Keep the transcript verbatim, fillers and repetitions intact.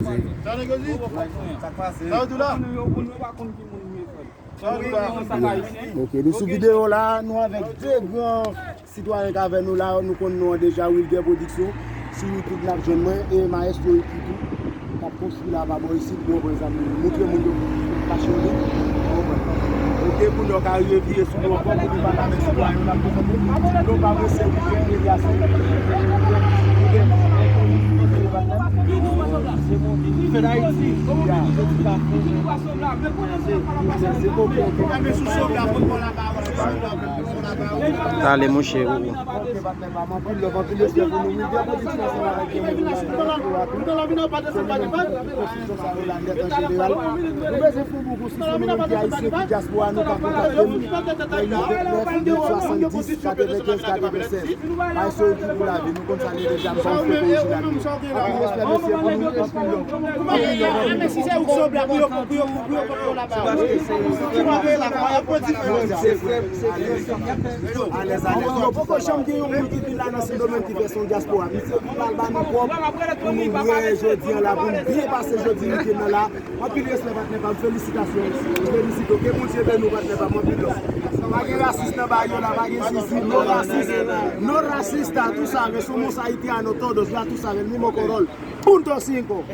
Ok, nou sou videyo la, nou avèk de gran sitwayen k avè nou la, nou konn non an deja, Wilder Production. Sou YouTube n ap jwenn mwen e Maestro Ricky tou k ap konstwi la pa bò isit, ou konprann sa, moutre moun yo pasyon li, ou konprann. Ok, pou nou ka revire sou nou ankò, pou nou pale avèk sitwayen yo n ap prezante. Non pa mwen se Wilder Elias. Fè Dayiti. Ya. Se, se, se, ok, ok. Tale, monchè, ou, ou. Anpil love, anpil respè pou nou. Wilder Production ansanm avèk Djemil Wilder. Konstriksyon sa yo la nèt an jeneral. Nou bezwen fè yon bout sou nou menm ki ayisyen, ki dyaspora, nou ka kontakte m nan uit vennèf, swasanndis, katrevenkenz, katrevensenz. Maestro Ricky pou lavi, nou konn sa li deja, m pa fè pou isit la. Anpil respè, mesye, pou nou, anpil love. Anpil love, anpil love. Alèz, alèz. Yo poko janm gen yon moun ki vin la nan Sendomeng ki fè son dyaspora. Misye vin pral ba nou kòb pou nou wè jodi an la, pou nou byen pase jodi weekend nan la. Anpil respè, patnè pa m, felisitasyon. Felisite, ke Bondye beni w, patnè pa m, anpil love. Pa gen rasis nan bagay yo la, pa gen zizi, no rasis, no racista, tú sabes, somos haitianos todos, ya tú sabes, el mismo color. Punto cinco.